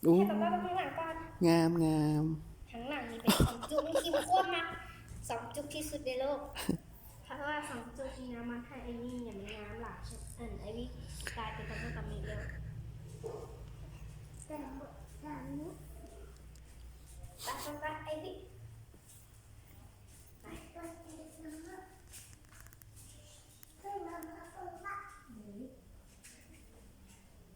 ໂອ້ ໃຫ້ປ້າເບິ່ງຂ້າງຫຼັງກ່ອນ ງາມໆ ຂ້າງຫຼັງນີ້ເປັນສອງຈຸກທີ່ຂ້ອຍມັກ ສອງຈຸກທີ່ສຸດໃນໂລກ ເພາະວ່າສອງຈຸກນີ້ນະ ມັນໃຫ້ໄອ້ຍິງນີ້ມັນງາມຫຼາຍ ອັນ ໄອ້ວິກກາຍເປັນຕາເບິ່ງຕາມິແລ້ວ ແຕ່ ແຕ່ອັນນີ້ ປ້າຕ້ອງ